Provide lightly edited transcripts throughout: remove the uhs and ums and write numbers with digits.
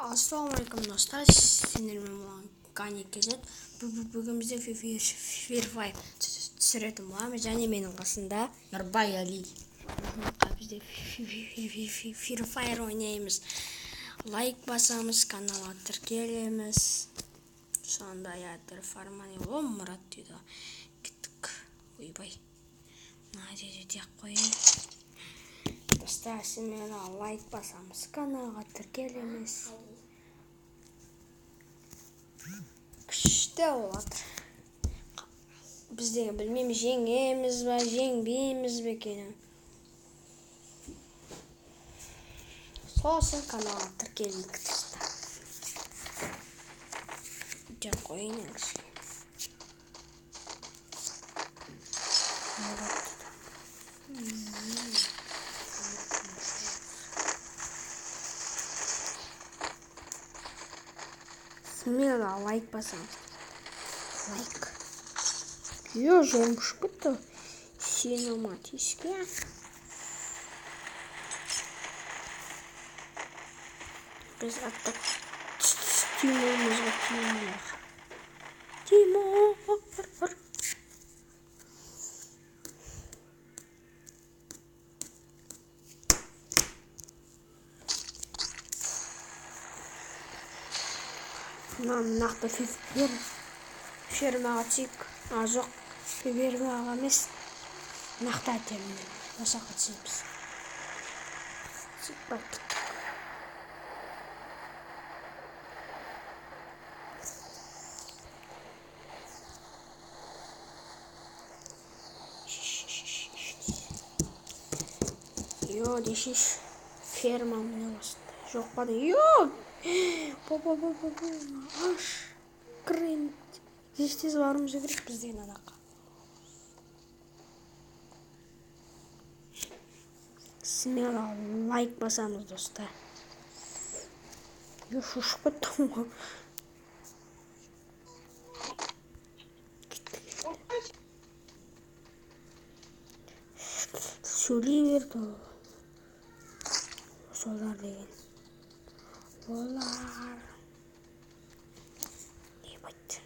Ассалаумағалейкум, достар, сендермен болған Гани KZ. Бүгін бізде Free Fire түсіретін боламыз және менің қасымда Нұрбай Али. Бізде Free Fire ойнаймыз. Лайк басамыз, каналға тіркелеміз. Сондай әдір форманы о Мұрат дейді. Кеттік. Ойбай. Мына жерде тек қояйын. Достар, сендермен лайк басамыз, каналға тіркелеміз. Күшті болады. Бізде білмеймін, жеңеміз ба, жеңбейміз бе екенін. Сосын каналға тіркелейік, достар. Өте қояйын әлі. Мұрат дейді. Смело лайк басамыз. Лайк. Е, жолым ұшып кетті. Сені мать еске. Біз аттық Тимурымызға. Тимур. Тимур. Мына нақты фермаға түсейік. А, жоқ, фермаға емес. Нақты әтемін. Осы жаққа түсеміз. Түсіп барып кеттік. Йо, дешиш. Ферма міне осындай. Жоқ па? Йо! Бо, бо, бо, бо, бо. Аш. Кірейін. Тез тез баруымыз керек біз деген анаққа. Смело лайк басамыз, достар. Йо, шошып кеттім ғой. Кеттік. Сөйлей берді ол. Солар деген. Олар. Ебать.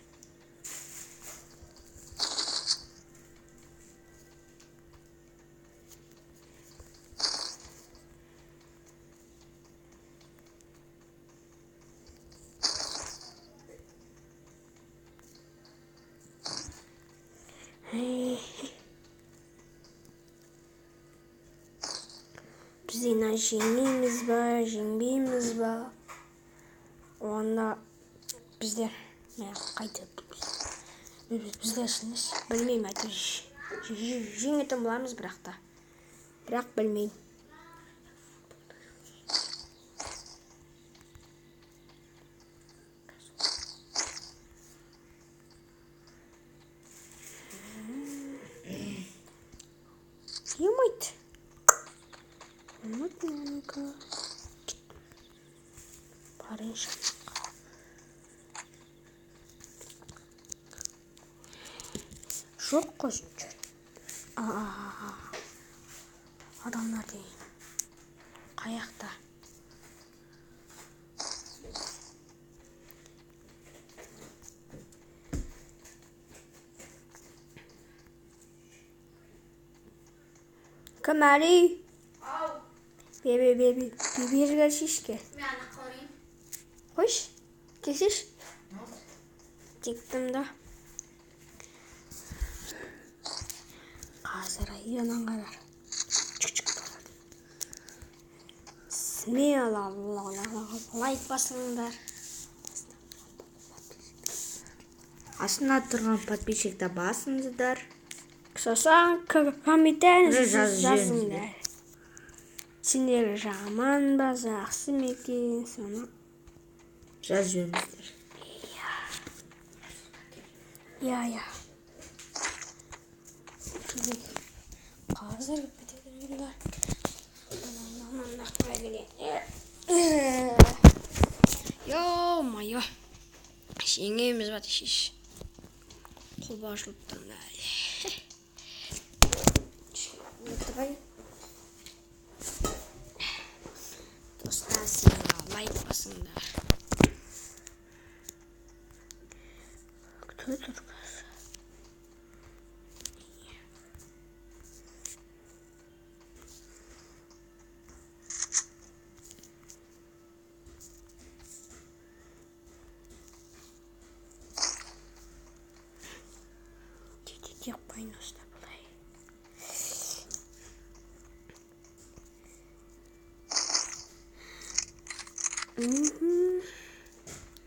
Біз енді жеңеміз ба, жеңбейміз ба? Онда біздер мә, қайтып біздер емес, білмеймін, әйтеуір жеңетін боламыз, бірақ та. Бірақ білмеймін. Емайт. Вот маленько. Париж. Жоқ қой. Адамдар деген. Қаяқта? Кім Әли? Бebe, бebe, бері келшешке. Мен ана қорайын. Қойш, келшеш. Тектім да. Қазір аяғынан қарар. Чүк-чүк. Смело лайк басыңдар. Астына тұрған подписчикті басыңыздар. Сосын комментарий Жазып жазыңдар. Сендер жаман ба, жақсы ма екен, соны жазып жіберіңіздер. Иә, иә. Қазір бітеді ойындар. Мына келейін. Ё-моё. Жеңеміз ба дешеш. Қобалжып тұрмын әлі. Отырайын. Достар, сендер лайк басыңдар. Тұр. Тек қойын осында былай.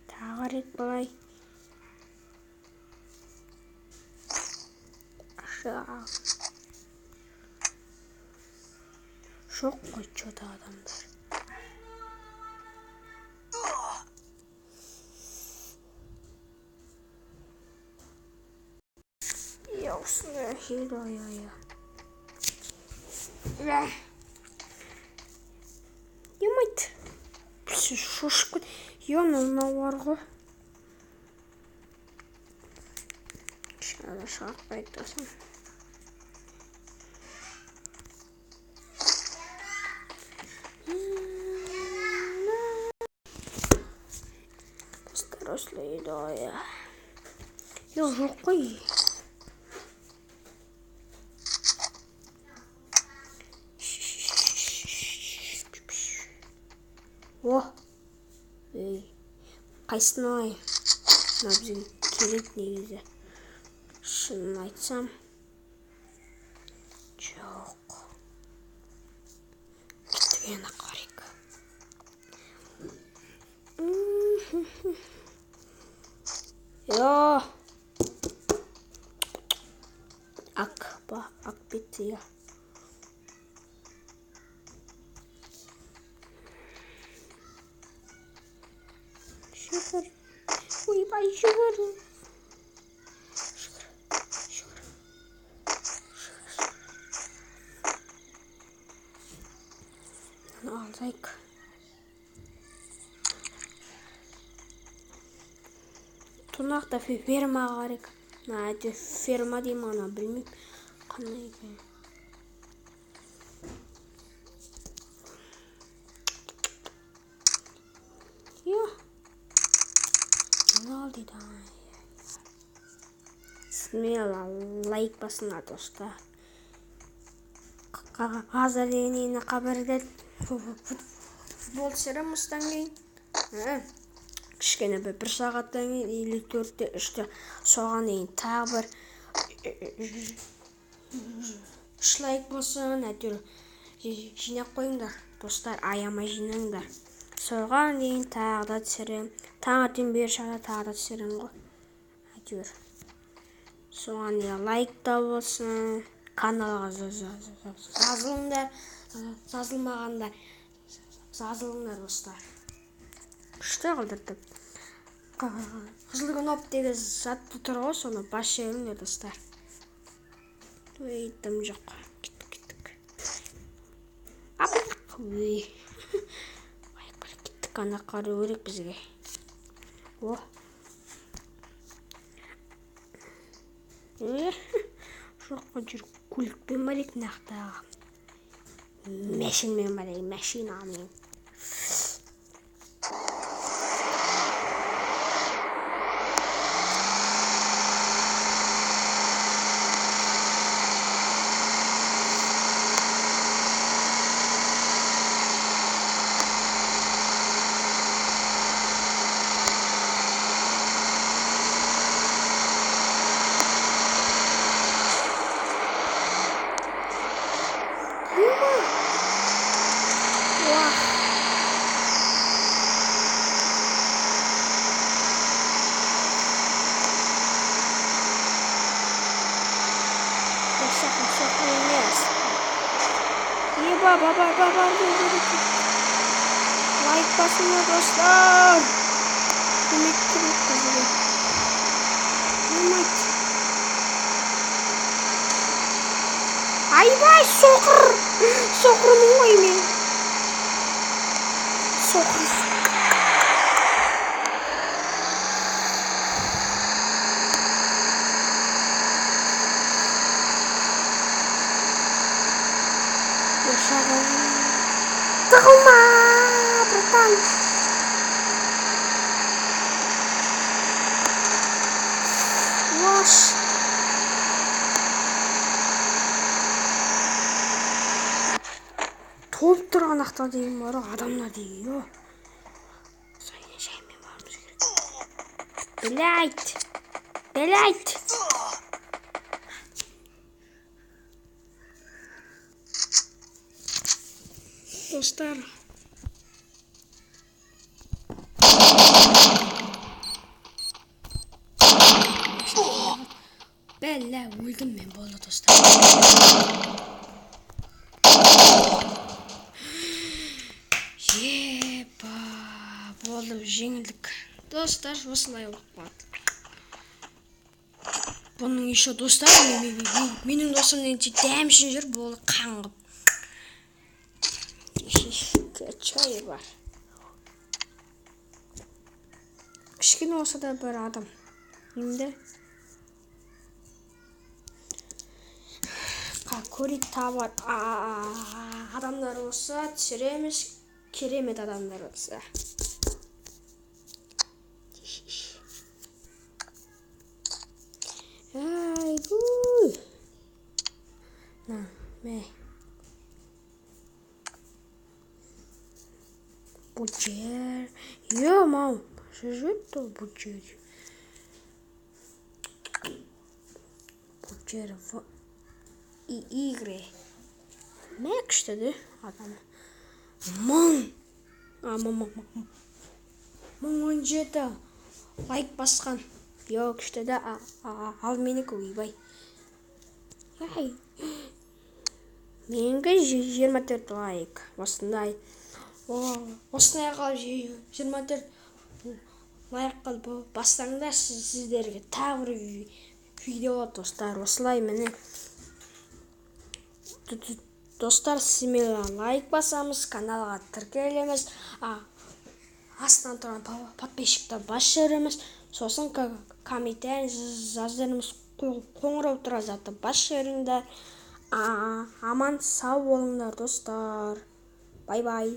Тағы рет былай. Жоқ қой, чё-то адамдар. Я осындай я. Емайт. Шошып кет. Е, мынау бар ғой. Кішкене шығарып қояйық досым. Достар, осылай еді ғой. Е, жоқ қой. О! Ей, қайсысын алайын? Мына бізге керек негізі. Шынын айтсам. Жоқ. Кеттік ана қарайық. Йо! Ак, ба, ак бітті, я. Жүгір. Ойбай, жүгір. Жүгір, жүгір. Жүгір. Мынаны алайық. Тонақта фермаға қарайық. Мына әйтеуір ферма деймін, ана білмеймін қандай екенін. Йо. Мынау дейді. Смело лайк басыңдар, достар. Қазір деген хабарда футбол түсіремін осыдан кейін. Кішкене бір сағаттан кейін или 4-те, 3-те, соған дейін тағы бір 3 лайк болсын, әйтеуір жинап қойыңдар, достар, аямай жинаңдар. Соған дейін тағы да түсіремін. Таңертең бері шақта тағы да түсіремін ғой. Әйтеуір. Соған дейін лайк та болсын, каналға жазылыңдар, жазылмағандар жазылыңдар, достар. Күшті қылдыртып. Қызыл кноп деген зат тұр ғой, соны бас жіберіңдер, достар. Ой, дым жоқ. Кеттік, кеттік. Ап, ой. Кеттік, ана қару керек бізге. О. Жоқ қой, жүр, көлікпен барайық нақтағы. Машинамен барайық, машинамен. Еба, баба, баба, лайк басыңдар, достар. Көмек керек бізге. Болмайды. Айбай, соқыр. Соқырмын ғой мен. Соқыр. Тығылма, братан. Анақта деген бар ғой, адамдар деген. Йо. Жаймен баруымыз керек. Блядь. Блядь. Достар. Бәлә, өлдім мен, болды достар. Еба, болды, жеңілдік. Достар, осылай болып қалды. Бұның еще достар, менің досым дәм үшін жүр, болды, қаңғып. Чай бар. Кішкене болса да бір адам. Енді көрейік, табар адамдар болса түсіреміз, керемет адамдар болса. Айгу. На, мә. Бұл жер. Е, мау. Жежет бұл жер. Бұл жер и игры. Мә күшті де адам. Мың. Мың. 1017 лайк басқан. Йо, күшті де. Ал менікі ойбай. Ай. Менікі 24 лайк. Осындай. Осындай қалып 24 лайк қылып бассаңдар, сіздерге тағы бір видео достар. Осылай міне. Достар, сізмен лайк басамыз, каналға тіркелеміз, астынан тұрған подписчикті бас жібереміз, сосын комментарий жаздырымыз, қоңырау тұра затты бас жіберіңдер. Аман сау болыңдар, достар. Бай-бай.